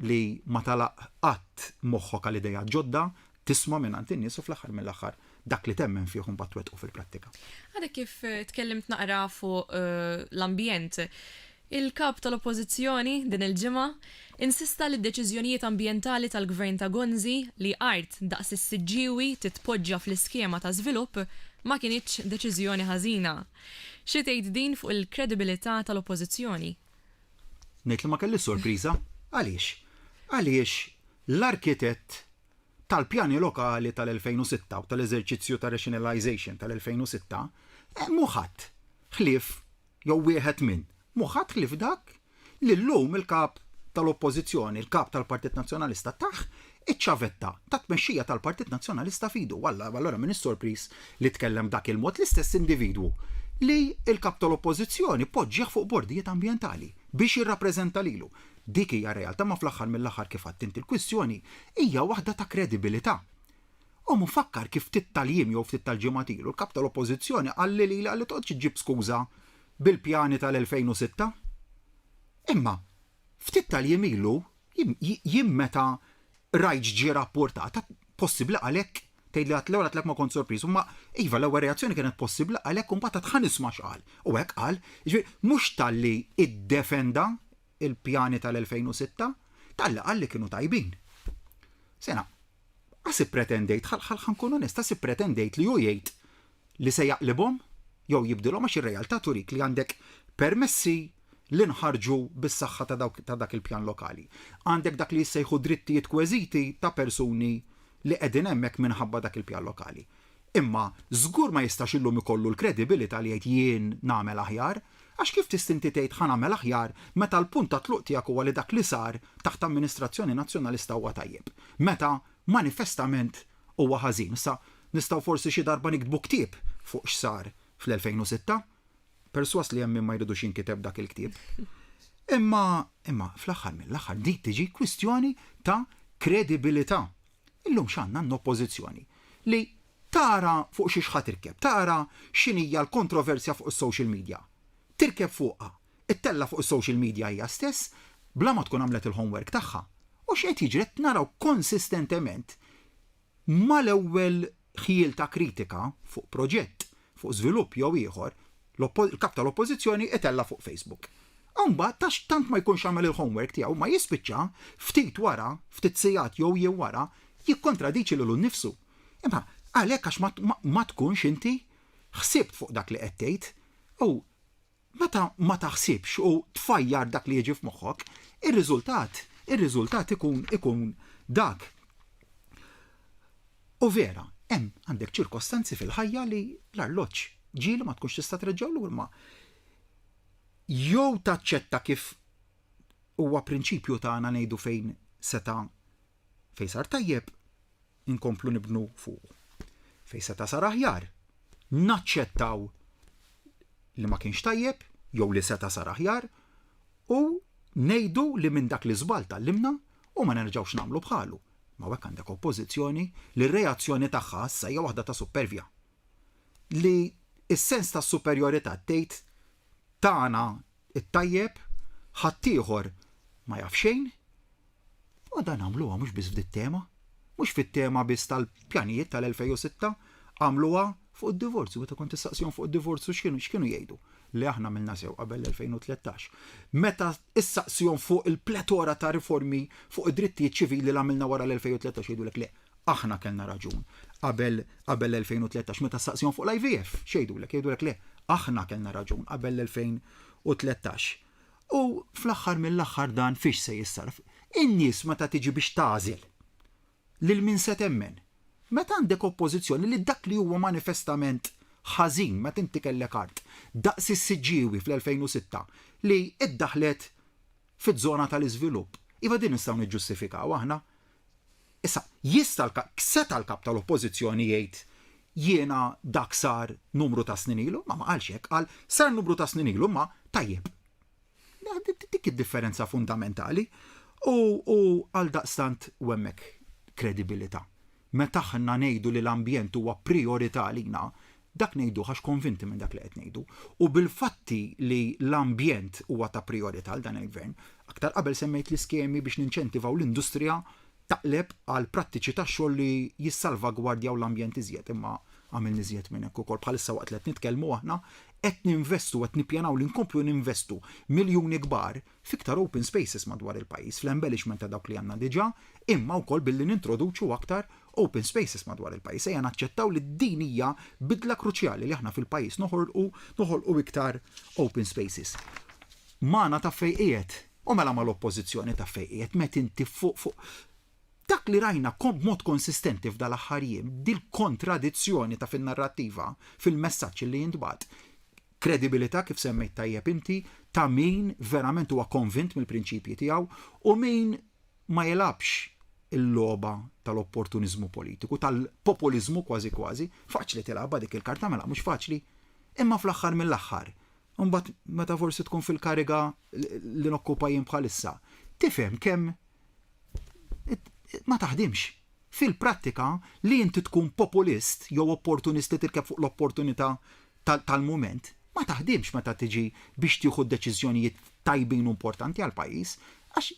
Speaker 2: li ma tagħlaq qatt moħħok għal ideat ġodda, tisma' mingħand in-nies u fl-aħħar mill-aħħar dak li temmen fih imbagħad twettqu fil-prattika.
Speaker 1: Għadek kif tkellimt naqra fuq l-ambjent. Il-Kap tal-Oppożizzjoni, din il-ġimgħa, insista li d-deċiżjonijiet ambjentali tal-Gvern ta' Gonzi li art daqs is-Siġġiewi titpoġġa fl-iskema ta' żvilupp ma kinitx deċiżjoni ħażina. Xi tgħid din fuq il-kredibilità tal-Oppożizzjoni?
Speaker 2: Ngħid li ma kellix sorpriża. Għaliex? Għaliex l-arkitett tal-pjani lokali tal-2006 u tal-eżerċizzju ta' rationalisation tal-2006 mhu ħadd ħlief jew wieħed minn, mhu ħadd ħlief dak li llum il-Kap tal-Oppożizzjoni, il-Kap tal-Partit Nazzjonalista tah iċ-ċavetta tat-tmexxija tal-Partit Nazzjonalista f'idu. U allura m'iniex sorpriż li tkellem b'dak il-mod l-istess individwu li l-Kap tal-Oppożizzjoni poġġieh fuq bordijiet ambjentali biex jirrappreżenta lilu. Dik hija r-realtà ma fl-aħħar mill-aħħar kif għedt inti l-kwistjoni hija waħda ta' kredibilità. U mfakkar kif ftit tal-jiem jew ftit tal-ġimgħat ilu l-Kap tal-Oppożizzjoni qalli lili qalli toqgħodx iġġib skuża bil-pjani tal-2006. Imma ftit tal-jiem ilu jien meta rajt x'ġie rappurtat, possibbli qal hekk? Tgħidli għad l-ewwel għedtlek ma kont sorpriż, imma iva l-ewwel reazzjoni kienet possibbli qal hekk u mbagħad għad ħa nisma' x'qal. U hekk qal, jiġifieri mhux talli iddefenda il-pjani tal-2006, talli qal li kienu tajbin. Sena, Qas ippretendejt, ħa nkun onest, qas ippretendejt li hu jgħid li se jaqlibhom jew jibdilhom għax ir-realtà turik li għandek permessi li nħarġu bis-saħħa ta' dawk ta' dak il-pjan lokali. Għandek dak li jissejħu drittijiet kweżiti ta' persuni li qegħdin hemmhekk minħabba dak il-pjan lokali. Imma żgur ma jistax illum ikollu l-kredibilità li jgħid jien nagħmel aħjar, għax kif tista' inti tgħid ħa nagħmel aħjar meta l-punt ta' tluq tiegħek huwa li dak li sar taħt amministrazzjoni Nazzjonalista huwa tajjeb, meta manifestament huwa ħażin. Issa nistgħu forsi xi darba niktbu ktieb fuq x'sar fl-2006. Persważ li hemm min ma jridux jinkiteb dak il-ktieb. Imma imma fl-aħħar mill-aħħar din tiġi kwistjoni ta' kredibilità. Illum x'għandna? Għandna oppożizzjoni li tara fuq xiex ħa tirkeb, tara x'inhija l-kontroversja fuq is-social media. Tirkeb fuqha, ittella' fuq is-social media hija stess bla ma tkun għamlet il-homework tagħha. U x'qed jiġri? Qed naraw konsistentement mal-ewwel ħjiel ta' kritika fuq proġett, fuq żvilupp jew ieħor, il-Kap tal-Oppożizzjoni itella' fuq Facebook. U mbagħad għax tant ma jkunx għamel il-homework tiegħu ma jispiċċa ftit wara, ftit sigħat jew jiem wara, jikkontradiċi lilu nnifsu. Imma għalhekk għax ma tkunx inti ħsibt fuq dak li qed tgħid. U meta ma taħsibx u tfajjar dak li jiġi f'moħħok, ir-riżultat, ir-riżultat ikun ikun dak. U vera, hemm għandek ċirkostanzi fil-ħajja li l-arloġġ ġieli ma tkunx tista' treġġgħu lura imma jew taċċetta kif huwa prinċipju tagħna ngħidu fejn seta' fejn sar tajjeb inkomplu nibnu fuqu. Fejn seta' sar aħjar, naċċettaw li ma kienx tajjeb jew li seta' sar aħjar u ngħidu li minn dak l-iżball tgħallimna u ma nerġgħux nagħmlu bħalu. Ma hekk għandek oppożizzjoni li r-reazzjoni tagħha issa hija waħda ta' suppervja. Li s-sens ta' superjorità tgħid tagħna t-tajjeb, ħaddieħor ma jaf xejn, u dan għamluha mhux biss f'dit-tema, mhux fit-tema biss tal-pjanijiet tal-2006, għamluha fuq id-divorzju, meta kont issaqsihom fuq id-divorzju x'kienu x'kienu jgħidu? Li aħna għamilna sew qabel l-2013. Meta issaqsihom fuq il-pletora ta' riformi fuq id-drittijiet ċivili li għamilna wara l-2013 jgħidulek le, Aħna kellna raġun qabel qabel l-2013 meta ssaqsihom fuq l-IVF, x'jgħidulek? Jgħidulek le, aħna kellna raġun qabel l-2013. U fl-aħħar mill-aħħar dan fiex se jissarraf? In-nies meta tiġi biex tagħżel lil min se temmen, meta għandek oppożizzjoni li dak li huwa manifestament ħażin meta inti kellek art daqs is-Siġġiewi fl-2006 li iddaħħlet fiż-żona tal-iżvilupp, iva din nistgħu niġġustifikaw aħna. Issa, jista' seta' l-Kap tal-Oppożizzjoni jgħid jiena dak sar numru ta' snin ilu? Ma ma qalx hekk, qal sar numru ta' snin ilu imma tajjeb. Dik id-differenza fundamentali u, u għaldaqstant u hemmhekk kredibilità. Meta aħna ngħidu li l-ambjent huwa prijorità għalina, dak ngħiduh għax konvinti minn dak li qed ngħidu. U bil-fatti li l-ambjent huwa ta' prijorità għal dan il-Gvern, aktar qabel semmejt l-iskemi biex ninċentivaw l-industrija taqleb għal prattiċi ta' xogħol li jissalvagwardjaw l-ambjent iżjed, imma għamilna iżjed minn hekk ukoll. Bħalissa waqt li qed nitkellmu aħna qed ninvestu, qed nippjanaw li nkomplu ninvestu miljuni kbar f'iktar open spaces madwar il-pajjiż, fl-embellishment ta' dawk li għandna diġà, imma wkoll billi nintroduċu aktar open spaces madwar il-pajjiż. Ejja naċċettaw li din hija bidla kruċjali li aħna fil-pajjiż noħolqu noħolqu iktar open spaces. Magħna taf fejn qiegħed, u mela mal-Oppożizzjoni taf fejn qiegħed, meta inti fuq fuq dak li rajna b'mod konsistenti f'dal-aħħar jiem, dil-kontradizzjoni ta' fin-narrattiva, fil-messaġġ li jintbagħat, Kredibilità, kif semmejt tajjeb inti, ta' min verament huwa konvint mill-prinċipji tiegħu u min ma jilgħabx il-logħba tal-opportuniżmu politiku, tal-populiżmu kważi kważi. Faċli tilgħabha dik il-karta, mela mhux faċli. Imma fl-aħħar mill-aħħar, imbagħad meta forsi tkun fil-kariga li nokkupa jien bħalissa, tifhem kemm ma taħdimx. Fil-prattika, li inti tkun populist jew opportunist li tirkeb fuq l-opportunità tal-mument, ma taħdimx meta tiġi biex tieħu deċiżjonijiet tajbin u importanti għall-pajjiż, għax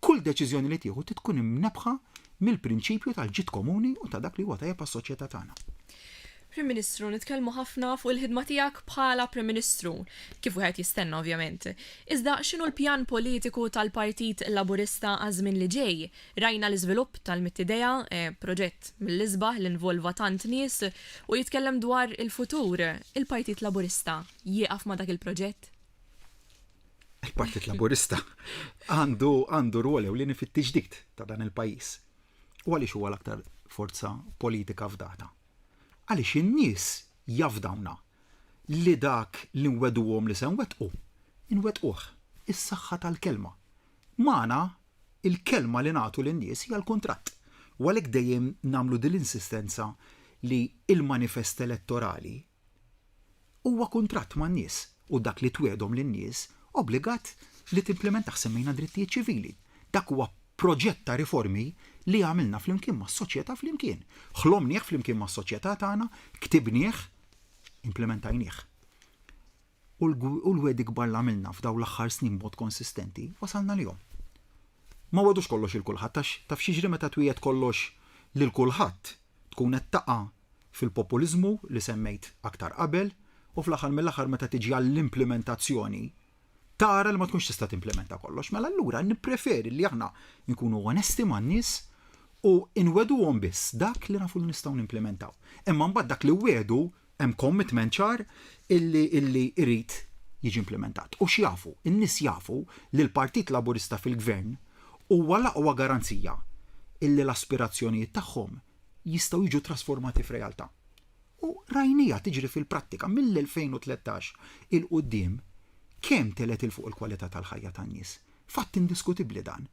Speaker 2: kull deċiżjoni li tieħu trid tkun imnebbħa mill-prinċipju tal-ġid komuni u ta' dak li huwa tajjeb għas-soċjetà tagħna.
Speaker 1: Prim Ministru, nitkellmu ħafna fuq il-ħidma tiegħek bħala Prim Ministru, kif wieħed jistenna ovvjament. Iżda x'inhu l-pjan politiku tal-Partit Laburista għaż-żmien li ġej? Rajna l-iżvilupp tal-Mitt Idea, proġett mill-isbaħ li nvolva tant nies u jitkellem dwar il-futur. Il-Partit Laburista jieqaf ma' dak il-proġett?
Speaker 2: Il-Partit Laburista għandu għandu rwol ewlieni fit-tiġdid ta' dan il-pajjiż. U għaliex huwa l-aktar forza politika fdata? Għaliex in-nies jafdawna li dak li nweduhom li se nwettqu, inwettquh. Is-saħħa tal-kelma. Magħna, il-kelma li nagħtu lin-nies hija l-kuntratt. U għalhekk dejjem nagħmlu din l-insistenza li l-manifest elettorali huwa kuntratt man-nies u dak li twiegħdhom lin-nies obbligat li timplimentah semmejna drittijiet ċivili. Dak huwa proġett ta' riformi li għamilna flimkien mas-soċjetà flimkien. Ħlomnieh flimkien mas-soċjetà tagħna, ktibnieh, implimentajnieh. U l-wegħdi kbar li għamilna f'dawn l-aħħar snin b'mod konsistenti, wasalna lihom. Ma wegħdux kollox lil kulħadd għax taf x'jiġri meta twiegħed kollox lil kulħadd, tkun qed taqa' fil-populiżmu li semmejt aktar qabel u fl-aħħar mill-aħħar meta tiġi għall-implimentazzjoni tara li ma tkunx tista' timplimenta kollox. Mela allura nippreferi li aħna nkunu onesti man-nies u nwegħduhom biss dak li nafu li nistgħu nimplimentaw. Imma mbagħad dak li wegħdu Hemm commitment ċar illi illi jrid jiġi implimentat. U x'jafu? In-nies jafu li l-Partit Laburista fil-Gvern huwa l-aqwa garanzija illi l-aspirazzjonijiet tagħhom jistgħu jiġu trasformati f'realtà. U rajniha tiġri fil-prattika mill-2013 'il quddiem kemm telgħet 'il fuq il-kwalità tal-ħajja tan-nies. Fatt indiskutibbli dan.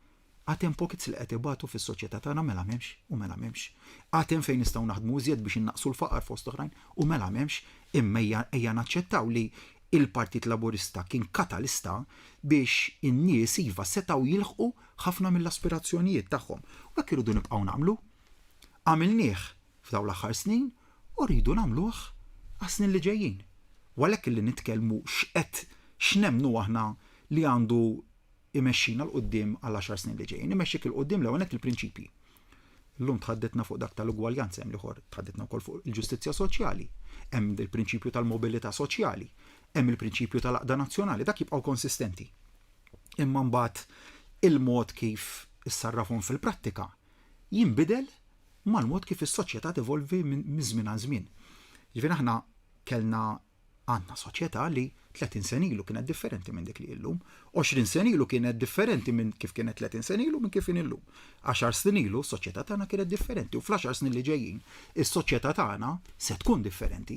Speaker 2: Għad hemm pockets li qed ibatu fis-soċjetà tagħna mela m'hemmx u mela m'hemmx. Għad hemm fejn nistgħu naħdmu iżjed biex innaqqsu l-faqar fost oħrajn u mela m'hemmx imma ejja ejja naċċettaw li l-Partit Laburista kien katalista biex in-nies iva setgħu jilħqu ħafna mill-aspirazzjonijiet tagħhom. U hekk irridu nibqgħu nagħmlu. Għamilnieh f'dawn l-aħħar snin u rridu nagħmluh għas-snin li ġejjin. U għalhekk li nitkellmu x'qed x'nemmnu aħna li għandu imexxina 'l quddiem għall-għaxar snin li ġejjin. Imexxik 'il quddiem l-ewwel nett il-prinċipji. Illum tħadditna fuq dak tal-ugwaljanza, hemm l-ieħor tħadditna wkoll fuq il-ġustizzja soċjali, hemm il-prinċipju tal-mobilità soċjali, hemm il-prinċipju tal-għaqda nazzjonali, dak jibqgħu konsistenti. Imma mbagħad il-mod kif issarrafhom fil-prattika jinbidel mal-mod kif is-soċjetà tevolvi minn żmien għal żmien. Ġifieri aħna kellna Għandna soċjetà li 30 sena ilu kienet differenti minn dik li hi llum. 20 sena ilu kienet differenti minn kif kienet 30 sena ilu minn kif inhi llum. Għaxar snin ilu s-soċjetà tagħna kienet differenti u fl-għaxar snin li ġejjin is-soċjetà tagħna se tkun differenti.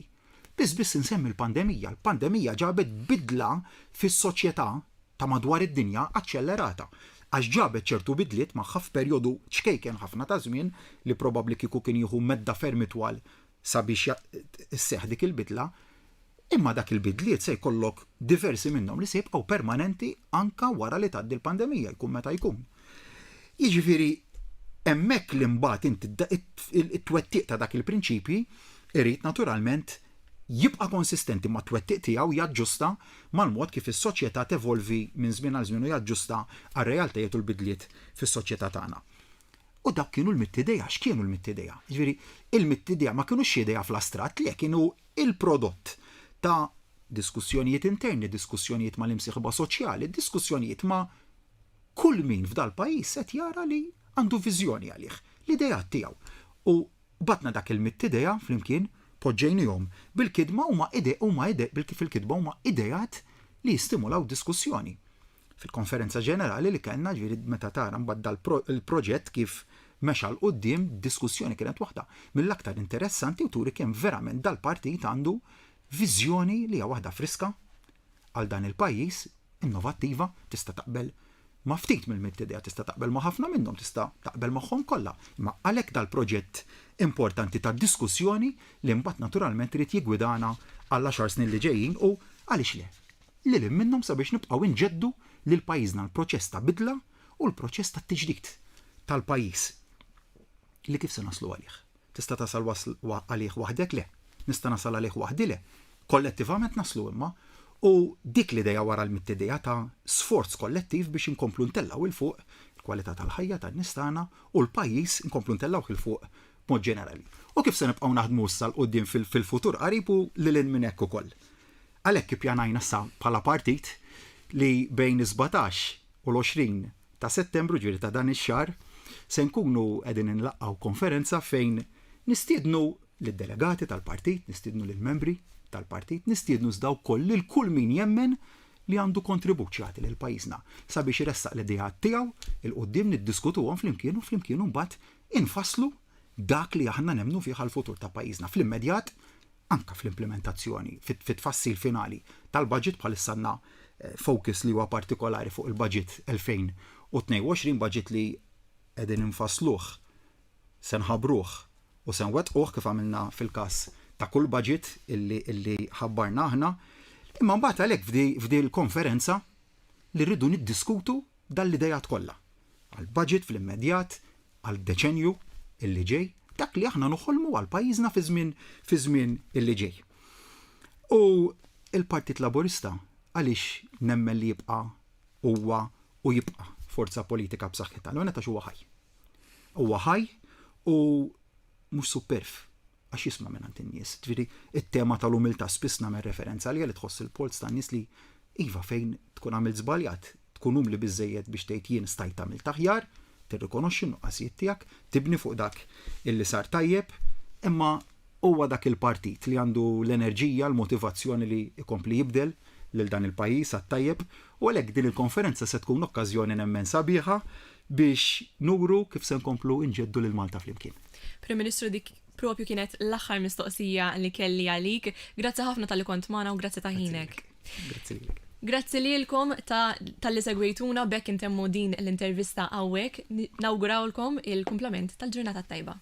Speaker 2: Biss biss insemmi l-pandemija. Il-pandemija ġabet bidla fis-soċjetà ta' madwar id-dinja aċċellerata għax ġabet ċertu bidliet magħha f'perjodu ċkejken ħafna ta' żmien li probabbli kieku kien jieħu medda ferm itwal sabiex isseħħ dik il-bidla, imma dak il-bidliet se jkollok diversi minnhom li se jibqgħu permanenti anke wara li tgħaddi l-pandemija, jkun meta jkun. Jiġifieri hemmhekk li mbagħad inti it-twettiq ta' dak il-prinċipji irid naturalment jibqa' konsistenti mat-twettiq tiegħu jaġġusta mal-mod kif is-soċjetà tevolvi minn żmien għal żmien u jaġġusta għar-realtajiet u l-bidliet fis-soċjetà tagħna. U dawk kienu l-mitt idea. X'kienu l-mitt idea? Jiġifieri, il-mitt idea ma kinux xi idea fl-astratt, le, kienu il-prodott ta' diskussjonijiet interni, diskussjonijiet mal-imsieħba soċjali, diskussjonijiet ma' kull min f'dal-pajjiż qed jara li għandu viżjoni għalih, l-ideat tiegħu. U batna dak il-mitt idea flimkien, poġġejnihom bil-kidma huma ide huma ide fil-kitba huma ideat li jistimulaw diskussjoni. Fil-konferenza ġenerali li kellna, ġifieri meta tara mbagħad dal-proġett kif mexa 'l quddiem, diskussjoni kienet waħda mill-aktar interessanti u turi kemm verament dal-partit għandu viżjoni li hija waħda friska għal dan il-pajjiż, innovattiva, tista' taqbel ma' ftit mill-mitt idea, tista' taqbel ma' ħafna minnhom, tista' taqbel magħhom kollha. Imma għalhekk dal-proġett importanti ta' diskussjoni li mbagħad naturalment irid jiggwidana għall-għaxar snin li ġejjin u għaliex le, lil hinn minnhom sabiex nibqgħu inġeddu lil pajjiżna l-proċess ta' bidla u l-proċess ta' tiġdid tal-pajjiż li kif se naslu għalih. Tista' tasal għalih waħdek? Le. Nista' nasal għalih waħdi? Le. Kollettivament naslu imma u dik l-idea wara l-mitt idea ta' sforz kollettiv biex inkomplu ntellgħu 'il fuq il-kwalità tal-ħajja tan-nies tagħna u l-pajjiż inkomplu ntellgħuh 'il fuq b'mod ġenerali. U kif se nibqgħu naħdmu issa 'l quddiem fil-futur qarib u lil hinn minn hekk ukoll. Għalhekk ippjanajna issa bħala partit li bejn is-17 u l-20 ta' Settembru, ġifieri ta' dan ix-xahar, se nkunu qegħdin inlaqqgħu konferenza fejn nistiednu lid-delegati tal-partit, nistiednu lill-membri tal-partit, nistiednu iżda wkoll lil kull min jemmen li għandu kontribut x'jagħti lil pajjiżna sabiex iressaq l-ideat tiegħu 'l quddiem niddiskutuhom flimkien u flimkien imbagħad infasslu dak li aħna nemmnu fih għall-futur ta' pajjiżna fl-immedjat anke fl-implimentazzjoni, fit-tfassil finali tal-budget, bħalissa għandna focus li huwa partikolari fuq il-budget 2022, budget li qegħdin infassluh se nħabbruh u se nwettquh kif għamilna fil-każ ta' kull budget illi illi ħabbarna aħna. Imma mbagħad għalhekk f'di f'di l-konferenza li rridu niddiskutu dan l-ideat kollha. Għall-budget fl-immedjat, għal deċenju illi ġej, dak li aħna noħolmu għal pajjiżna fi żmien fi żmien illi ġej. U l-Partit Laburista għaliex nemmen li jibqa' huwa u jibqa' forza politika b'saħħitha? L-ewwel nett għax huwa ħaj. Huwa ħaj u mhux supperv għax jisma' mingħand in-nies. Ġifieri it-tema tal-umiltà spiss nagħmel referenza għaliha li tħoss il-polz tan-nies li iva fejn tkun għamilt żbaljat, tkun umli biżżejjed biex tgħid jien stajt għamilt aħjar, tirrikonoxxi n-nuqqasijiet tiegħek, tibni fuq dak illi sar tajjeb, imma huwa dak il-partit li għandu l-enerġija, l-motivazzjoni li jkompli jibdel lil dan il-pajjiż għat-tajjeb u għalhekk din il-konferenza se tkun okkażjoni nemmen sabiħa biex nuru kif se nkomplu nġeddu lil Malta flimkien.
Speaker 1: Prim Ministru dik propju kienet l-aħħar mistoqsija li kelli għalik. Grazzi ħafna talli kont magħna u grazzi ta' ħinek.
Speaker 2: Grazzi lilek.
Speaker 1: Grazzi lilkom ta' talli segwejtuna b'hekk intemmu din l-intervista hawnhekk. Nawgurawlkom il-kumplament tal-ġurnata t-tajba.